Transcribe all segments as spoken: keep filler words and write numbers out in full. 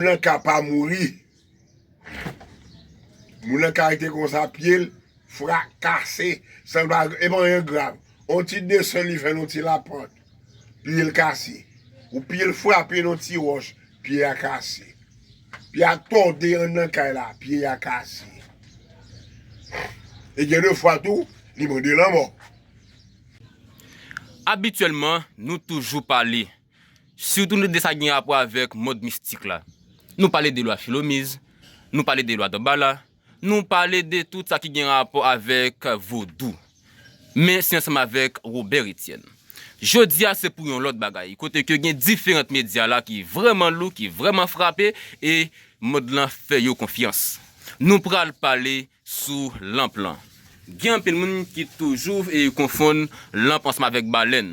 Moun nan ka pa mouri. Moun nan ka rete konsa, pye l frakase, sanble e pa anyen grav. On ti desann li fè nan on ti lapant, pye l kase. Ou pye l frape nan ti wòch, pye a kase. Pye a tòde anndan kay la, pye a kase. E gen de fwa tou, li mande lanmò. Abityèlman, nou toujou pale, sitou de sa ki gen rapò avèk mond mistik la. Nou pale de lwa Filomiz, nou pale de lwa Danbala, nou pale de tout sa ki gen rapò avèk vodou. Men se ansanm avèk Robert Etienne. Jodi a se pou yon lòt bagay, kote ke gen diferan medya la ki vrèman lou, ki vrèman frape, e mond lan fè yo konfyans. Nou pral pale sou lanp lan. Gen anpil moun ki toujou e konfonn lanp ansanm avèk balèn.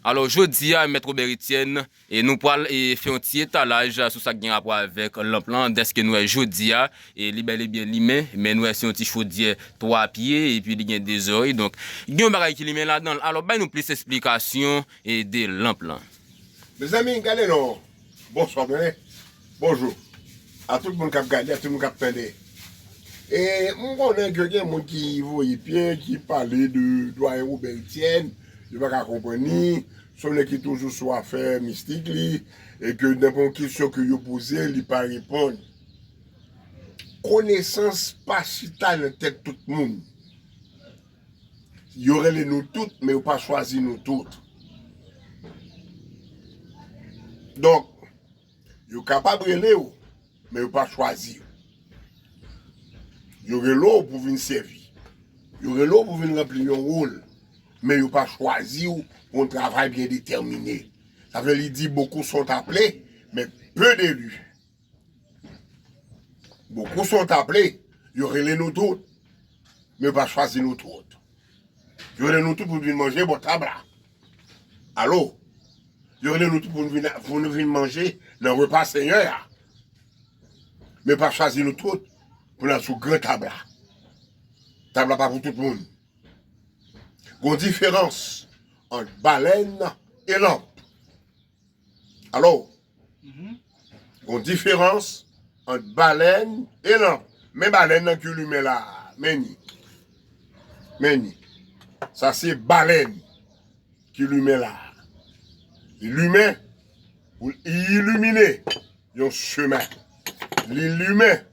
Alò, jodi a, Mèt Robert Etienne, e nou pral e fè yon ti etalaj sou sa k gen rapò avèk lanp lan, dèske nou wè jodi a, e li bèl e byen limen, men nou wè se yon ti chodyè twa pye, epi li gen de zòrèy, donk gen yon bagay ki limen ladan l. Alò, bay nou plis esplikasyon e de lanp lan. Mezanmi, gade non. Bonswa, mwen. Bonjou. A tout moun k ap gade, a tout moun k ap tande. E m konnen ke gen moun ki voye pye, ki pale de Dwayen Wobè Etyèn, yo pa ka konprann li, se yon nèg ki toujou sou afè mistik li, e ke nenpòt kesyon ke yo poze, li pa reponn. Konesans pa chita nan tèt tout moun. Yo rele nou tout, men yo pa chwazi nou tout. Donk, yo kapab rele w, men yo pa chwazi w. Yo rele w pou vin sèvi. Yo rele w pou vin ranpli yon wòl, men yo pa chwazi w pou yon travay byen detèmine. Sa vle li di, beaucoup sont appelés, mais peu d'élus. Beaucoup sont appelés, yo rele nou tout, men yo pa chwazi nou tout. Yo rele nou tout pou n vin manje bò tab la. Alo? Yo rele nou tout pou n vin, pou n vin manje nan repa Senyè a. Men yo pa chwazi nou tout pou n al sou gran tab la. Tab la pa pou tout moun. Gon diferans ant balèn e lanp. Alò, gon diferans ant balèn e lanp. Men balèn nan ki limen la a. Men ni. Men ni. Sa se balèn ki limen la a. Li limen pou l ilimine yon chemen. Li limen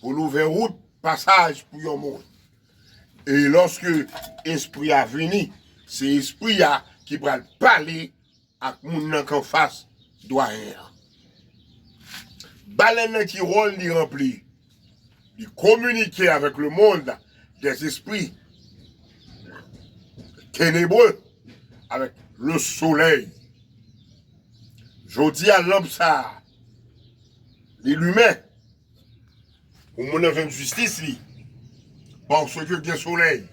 pou l ouvè wout pasaj pou yon moun. E lòske espri a vini, se espri a ki pral pale ak moun nan k anfas dwayen an. Balèn nan ki wòl li ranpli? Li kominike avèk le monde des esprits ténébreux, avec le soleil. Jodi a, lanp sa a, li limen. Pou moun nan jwenn jistis li. Paske gen solèy.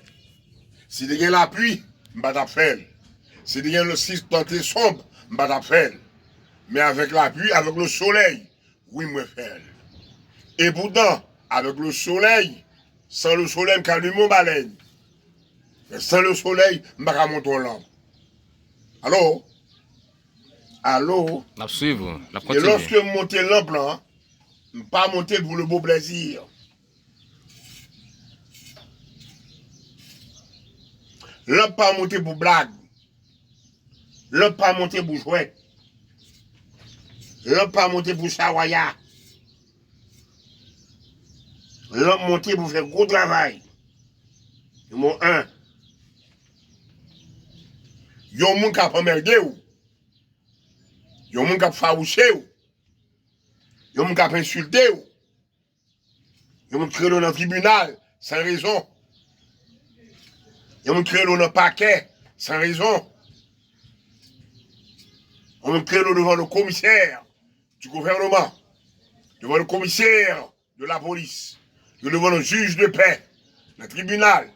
Si te gen lapli, m pa t ap fè l. Si te gen le, si tan te sonb, m pa t ap fè l. Men avèk lapli, avèk le solèy, wi, mwen fè l. E poutan, avèk le solèy, san le solèy, m ka limen yon balèn. Men san le solèy, m pa ka monte yon lanp. Alo? Alo? N ap swiv ou. N ap kontinye. E lòske m monte lanp lan, m pa monte l pou le bon plèzi. Lanp pa monte pou blag. Lanp pa monte pou jwèt. Lanp pa monte pou chawaya. Lanp monte pou fè gwo travay. Nimewo en. Yon moun k ap anmède w. Yon moun k ap fawouche w. Yon moun k ap ensilte w. Yon moun k rele w nan tribinal san rezon. Yon moun k rele w nan pakè san rezon. Yon moun k rele w devan le commissaire du gouvernement, devan le commissaire de la police, yo devan yon jij de pè nan tribinal.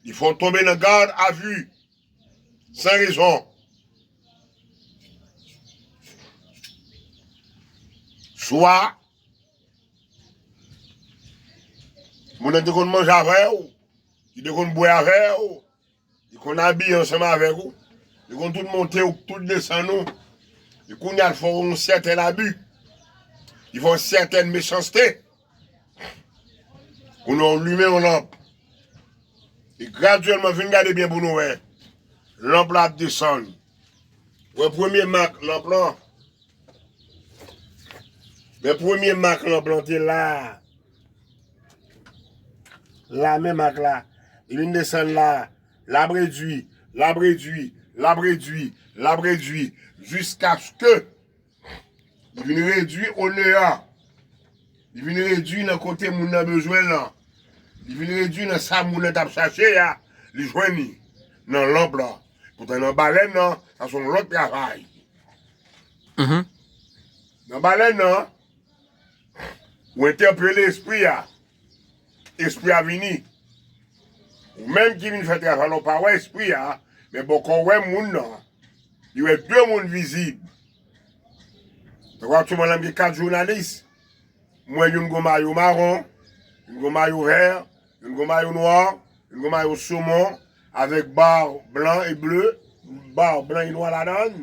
Li fè w tonbe nan gad a vi san rezon. Swa moun nan te konn manje avè w, li te konn bwè avè w, li konn abiye ansanm avèk ou, li konn tout monte w, tout desann ou. E kounye a l fè w yon sèten abi. Li fè yon sètèn mechanste. Kounye a w limen yon lanp. E gradyèlman, vin gade byen pou nou wè. Lanp la ap desann. Wè premye mak lanp lan. Men premye mak lanp lan te la. La men mak la. Li vin desann la. L ap redui, l ap redui, l ap redui, l ap redui, jiskaske li vin redui o neyan. Li vin redui nan kote moun nan bezwen l lan. Li vin redui nan sa moun nan t ap chache a, li jwenn li nan lanp lan. Poutan nan balèn nan, sa se yon lòt travay. Mhm. Nan balèn nan, ou entèpele espri a. Espri a vini. Ou menm ki vin fè travay la, ou pa wè espri a, men bòkò w wè moun nan. Li wè de moun vizib. Tankou aktyèlman la, m gen kat jounalis. M wè youn gon mayo mawon, youn gon mayo vè, youn gon mayo nwa, youn gon mayo somon, avèk ba blan e ble, ba blan e nwa ladan l.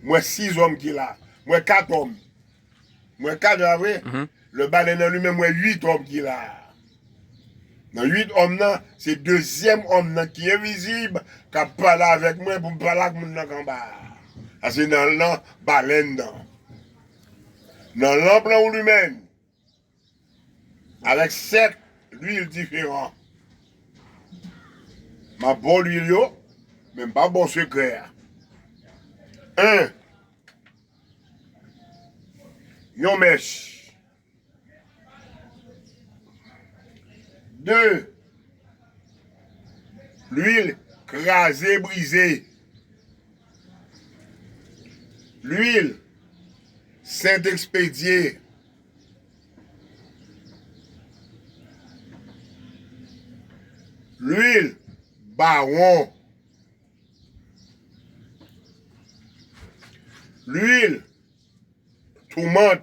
M wè sis òm ki la. M wè kat òm. M wè kat òm vre. Mhm. Lè balèn nan li menm, m wè uit òm ki la. Nan uit òm nan, se dezyèm òm nan ki envizib, k ap pale avèk mwen pou m pale ak moun nan k anba a. Sa se nan, nan balèn nan. Nan lanp lan ou limen, avèk sèt lwil diferan. M ap ba w lwil yo, men m pa ba w sekrè a. En, yon mèch. De, lwil kraze, brize. Lwil sent ekspedye. Lwil bawon. Lwil toumant.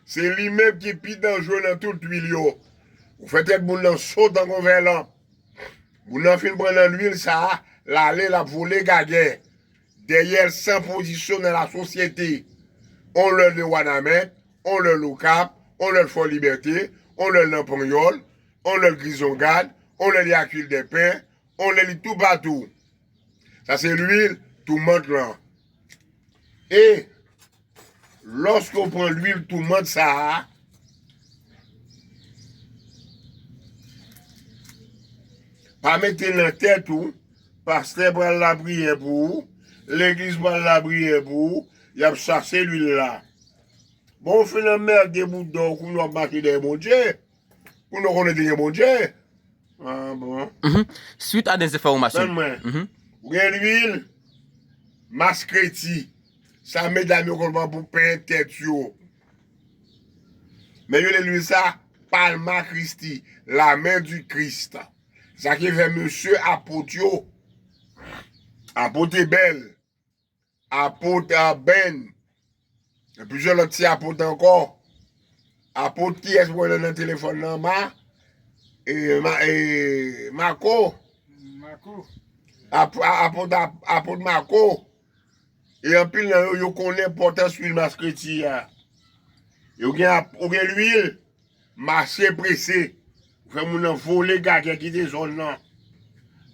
Se li menm ki pi danjre nan tout lwil yo. Ou fè tèt moun nan so tankou yon vè lanp. Moun nan fin pran nan lwil sa a, l ale, l ap vole gagè. Dèyè l san pozisyon nan lasosyete. On lè l nan Wanament, on lè l Okap, on lè l Fò Libète, on lè l nan Panyòl, on lè l Grizongad, on lè li Akil Dèpen, on lè li toupatou. Sa se lwil toumant lan. E lòske w pran lwil toumant sa a, pa mete l nan tèt ou, pastè pral lapriyè pou ou, legliz pral lapriyè pou ou, y ap chache lwil la. Bon, w fin anmède bout dò w, kounye a w ap mache dèyè Bondye. Pou nou konnen te gen Bondye. Ah bon. Mhm. Suite à des informations. Tann mwen. Mhm. Ou gen lwil maskreti. Sa medam yo konn pran pou penyen tèt yo. Men yo rele lwil sa Palma Christi, la main du Christ. Sa ki fè mesye apot yo, apot Ebèl, apot, a, Ben. Gen plizyè lòt ti apot ankò. Apot kiyès mwen nan telefòn nan? Ma, e, ma, e, Mako. Mako. Ap-, a-, apot, ap-, apot Mako. E anpil nan yo, yo konnen enpòtans lwil maskreti a. Yo gen ap-, ou gen lwil mache prese. Ou fè moun nan vole gagè kite zòn nan.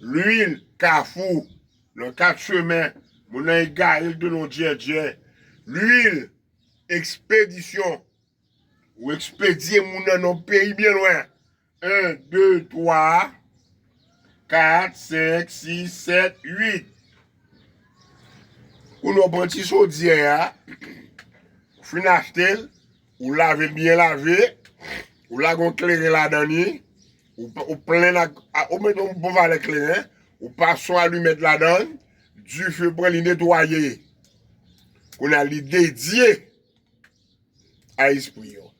Lwil kafou. Nan kat chemen, moun nan egare l de lon djèdjè. Lwil ekspedisyon. Ou ekspedye moun nan nan peyi byen lwen. En, de, twa, kat, senk, sis, sèt, uit. Kounye a w pran ti chodyè a, ou fin achte l, ou lave l byen lave, ou lage yon kleren ladan li, ou, ou plenn ak, a, ou met yon bon valè kleren, ou pase yon alimèt ladan, dife pran li netwaye. Kounye a li dedye a espri yo.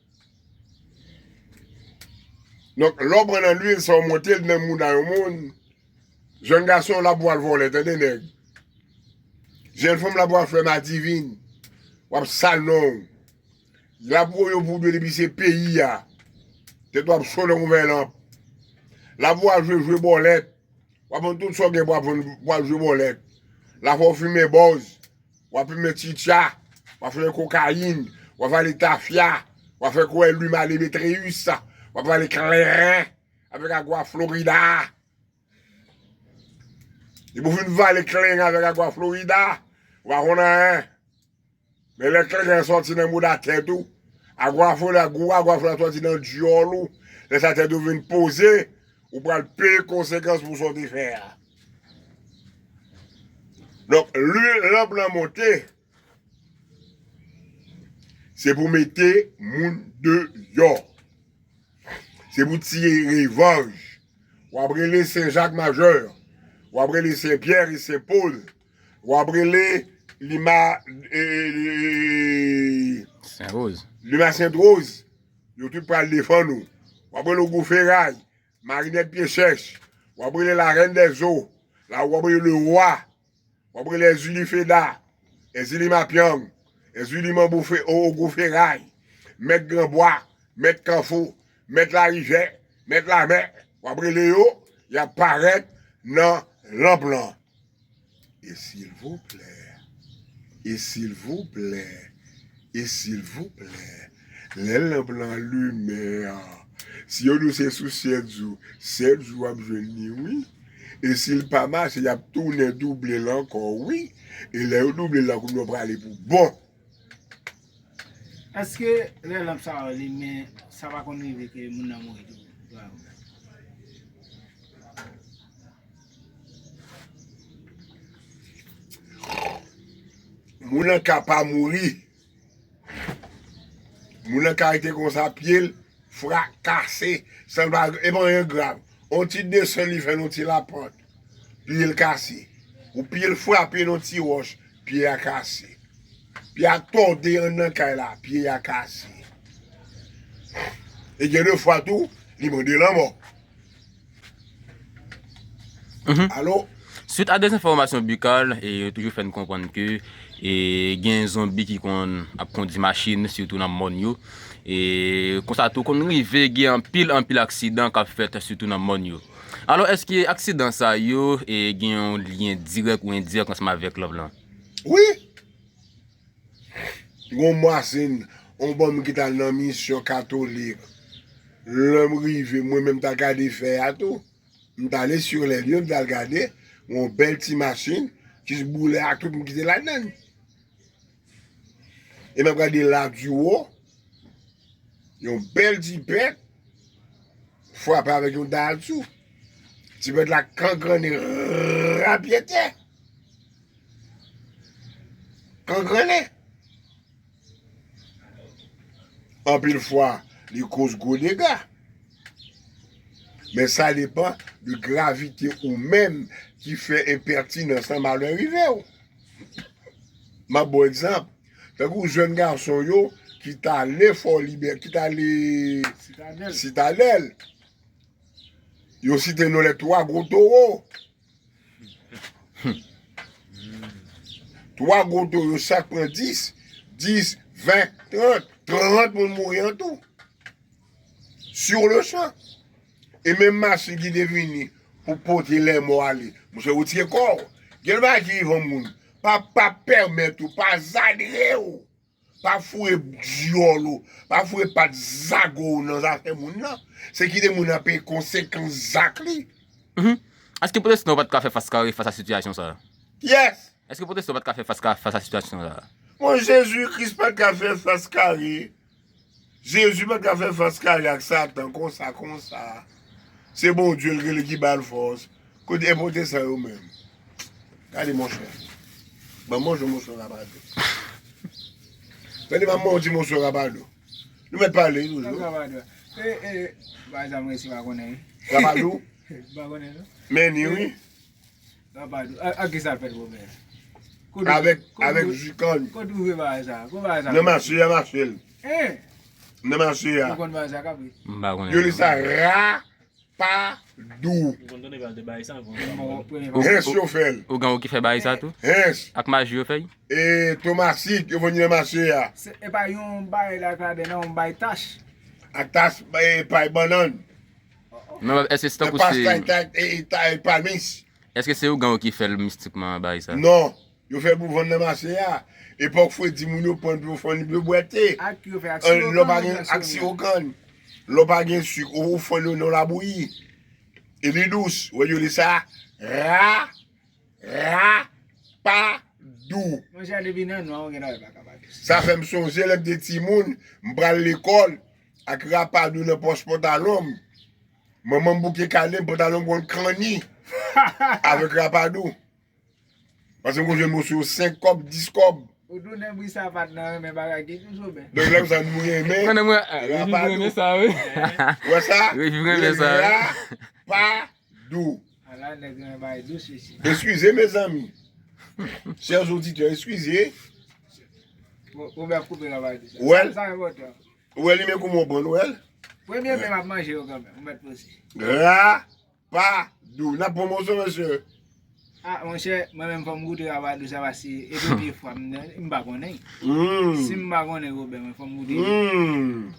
Donk, lè w pran nan lwil sa w monte l nan mouda yon moun, jèn gason w la pou al vòlè, tande nèg. Jèn fanm la pou al fè madivin, w ap sal non w. Y ap voye w pou dwe depi se peyi a. Tèt w ap cho nan ouvè lanp. L ap voye w al jwe, jwe bòlèt. W ap vann tout sa w gen pou w ap vann, pou w al jwe bòlèt. L ap fè w fimen bòz. W ap fimen tchitcha. W ap fimen kokayin. W ap vale tafya. W ap fè kwè Luma Demetrius. W ap vale kleren avèk Agua Florida. Depi w fin vale kleren avèk Agua Florida, w pa konn anyen. Men lè kleren sòti nan mouda tèt ou, Agua Florida, gou Agua Florida sòti nan dyòl ou, lè sa tèt ou vin poze, ou pral peye konsekans pou sa w te fè a. Donk, lwi lanp lan monte, se pou mete moun deyò. Se pou tiye revanj. W ap rele Sen Jak Majè. W ap rele Sen Pyè e Sen Pòl. W ap rele Lima, e, e, e, Sen Roz. Lima Sent Roz. Yo tout pral defann ou. W ap rele Ogou Feray, Marinèt Pye Chèch. W ap rele Larèn dèzo. La w ap rele Lewa. W ap rele Èzili Feda, Èzili Mapyang, Èzili Manbo Fe, o, Ogou Feray, Mèt Granbwa, Mèt Kanfou, Mèt Larivè, Mèt Lamè. W ap rele yo, y ap parèt nan lanp lan. E silvouplè, e silvouplè, e silvouplè, lè lanp lan limen an, si yo di w se sou sèt jou, sèt jou w ap jwenn li wi. E si l pa mache, y ap tounen double l ankò wi. E lè yo double l la, kounye a w prale pou bon. Èske lè lanp sa yo limen, sa pa konn rive ke moun nan mouri tou? Moun nan ka pa mouri. Moun nan ka rete konsa, pye l frakase, san l pa, e pa anyen grav. On ti desann li fè nan ti lapant, pye l kase. Ou pye l frape nan ti wòch, pye a kase. Pye a tòde anndan kay la, pye a kase. E gen de fwa tou, li mande lanmò. Alo? Swit a dezenfòmasyon Bikal, e yo toujou fè n konprann ke e gen zonbi ki konn ap kondi machin, sitou nan mòn yo. E konsa tou konn rive gen anpil anpil aksidan k ap fèt sitou nan mòn yo. Alò, èske aksidan sa yo e gen yon lyen dirèk ou endirèk ansanm avèk lanp lan? Wi. Gon masin, on bòm ki t al nan misyon katolik. Lè m rive, mwen menm m t al gade fè a tou. M t ale sur les lieux, m t al gade, yon bèl ti machin, jis boule ak tout moun ki te ladan l. E m ap gade la di wo, yon bèl ti pèt, frape avèk yon dayatsu. Ti pèt la kangrannen rapyetè. Kangrannen. Anpil fwa, li koz gwo dega. Men sa depan de gravite ou menm ki fè enpètinans lan malè rive w. M ap ba w egzanp. Tankou jèn gason yo ki t ale Fò Libè, ki t ale Sitadèl. Yo site non lè twa gwo towo. Twa gwo towo chak pran dis, dis, ven, trant, trant moun mouri an tou. Sur le champ. E menm machin ki te vini pou pote lèmò ale, monchè, retire kò w. Gen bagay ki rive yon moun, pa, pa pèmèt ou, pa zadre w. Pa foure dyòl ou, pa foure pat zago w nan zafè moun nan. Se kite moun nan peye konsekans zak li. Èske pwotestan yo pa t ka fè fas kare fas a sitiyasyon sa a? Kiyès? Èske pwotestan yo pa t ka fè fas ka, fas a sitiyasyon sa a? Bon, Jezi Kris pa t ka fè fas kare. Jezi pa t ka fè fas kare ak Satan konsa, konsa. Se Bondye l rele ki ba l fòs. Kote e pwotestan yo menm? Gade monchè. Ban m bonjou monchè Rabado. Tande ban m bonjou monchè Rabado. Nou mèt pale toujou. Rabado. E, e, bagay sa m resi pa konnen wi. Rabado? Pa konnen non. Men ni wi. Rabado. A, a ki sa l fèt pwomès? Avèk, avèk jikann. Kote ou vle bagay sa? Kote bagay sa? Nan mache a mache l. Hein? Nan mache a. Ou konn bagay sa kabrit? M pa konnen. Yo li sa ra. Pa dou. Hens yo fè l. Ougan ou ki fè bagay sa tou? Hens. Ak maji yo fè l? E tomasit yo vann nan mache a. E pa yon bagay la k ladan non, yon bay tach. Ak tach e pay bannann. Non, èske se tankou se. E pastay, e palmis. Èske se ougan ou ki fè l mistikman bagay sa? Non. Yo fè l pou vann nan mache a. Epòk fredi moun yo pran pou yo fann li pou yo bwè te. Ak ki yo fè? Ak siwo kann oubyen ak siwo nwa? Lè w pa gen, ak siwo kann. Lè w pa gen sik, ou, ou fann yo nan labouyi. E li dous. Ou wè yo rele sa ra, rapadou. Monchè, depi nan non an, ou gen dwa wè pa ka pa dous. Sa fè m sonje lè m te timoun, m pral lekòl ak rapadou nan pòch pantalon m. Manman m bouke kale m, pantalon m konn kanni avèk rapadou. Paske m konn jwenn mouche yo senk kòb, dis kòb. Ou tounen bri sapat nan renmen bagay ki toujou bèl. Donk lè konsa nou renmen. Mwen, mwen, ah, Reji renmen sa, wi. Ou wè sa? Reji renmen sa, wi. Rapadou. Ala nèg renmen bagay dous isi. Eskize, mezanmi. Chers auditeurs, eskize. Bon, Robert koupe nan bagay dous. Wèl. Sa, sa enpòtan. Wèl, li men kouman w pran l, wèl. Premye men m ap manje yo kanmenm, ou mèt poze. Ra pa dou. N ap pran moso, mesye. Ah, monchè, mwen menm fò m goute rapadou sa, paske e premye fwa m, m pa konnen. Mm. Si m pa konnen, Robert, mwen fò m goute. Mm.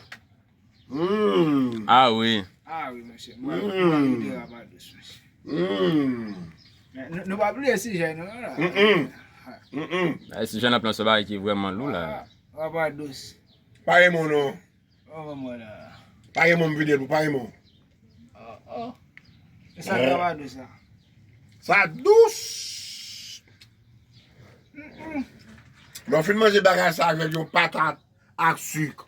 Mm. Ah wi. Ah wi, monchè. Mwen, mwen pa goute rapadou, monchè. Mm. Men nou, nou pa bliye sijè nou la. Mm-mm. Mm-mm. Ay, sijè n ap lanse bagay ki vrèman lou la. Ah, rapadou. Pa gen mo non. Oh, mwen la. Pa gen mo m vide l pou pa gen mo. Oh, oh. E sa travay dous la. Sa dous. Mm-mm. Lè w fin manje bagay sa avèk yon patat ak sik.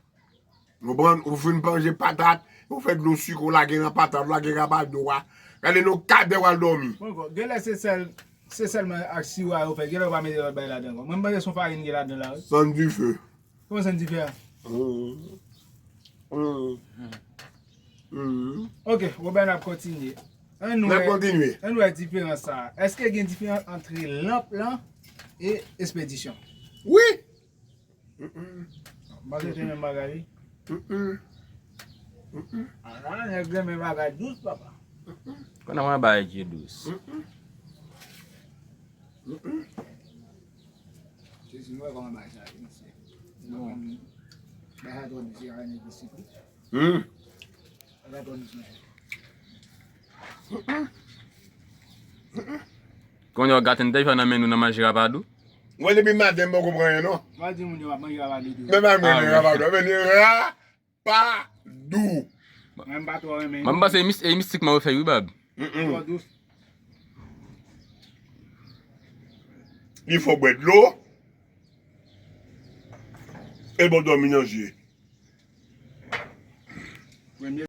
Ou konprann? Ou fin manje patat, ou fè dlo sik, ou lage nan patat, ou lage rapadou a. Gade nou kadè w al dòmi. Bon, bon, genlè se sèl, se sèlman ak siwo a yo fè. Genlè yo pa mete lòt bagay ladan ankò. Mwen, m panse se yon farin ki ladan la, wi. Sann dife. Kòman sann dife a? Mm. Mm. Mm. Ok, Robert, n ap kontinye. Ann wè, ann wè diferans sa a. Èske gen diferans ant lanp lan e espedisyon? Wi. Mm-mm. M panse se menm bagay, wi. Mm-mm. Mm-mm. A la, nèg renmen bagay dous, papa. Mm-mm. Konnen mwen bagay ki dous. Mm-mm. Mm-mm. Jezi, nou wè kòman bagay sa ye, mesye. Non. Bagay sa twò dous, se pa nèg isit, wi. Hmm. Bagay twò dous, mesye. Kounye a w gate n te fè nan men nou nan manje rapadou. Mwen depi maten m poko pran anyen non. Mwen di moun yo ap manje rapadou tou. Men pa manje rapadou, men rapadou. Mwen m pa twò renmen. Mwen m panse e mis-, e mistikman yo fè wi, bab. Mm-mm. Twò dous. Li fò bwè dlo. E bon dòmi nan je. Premye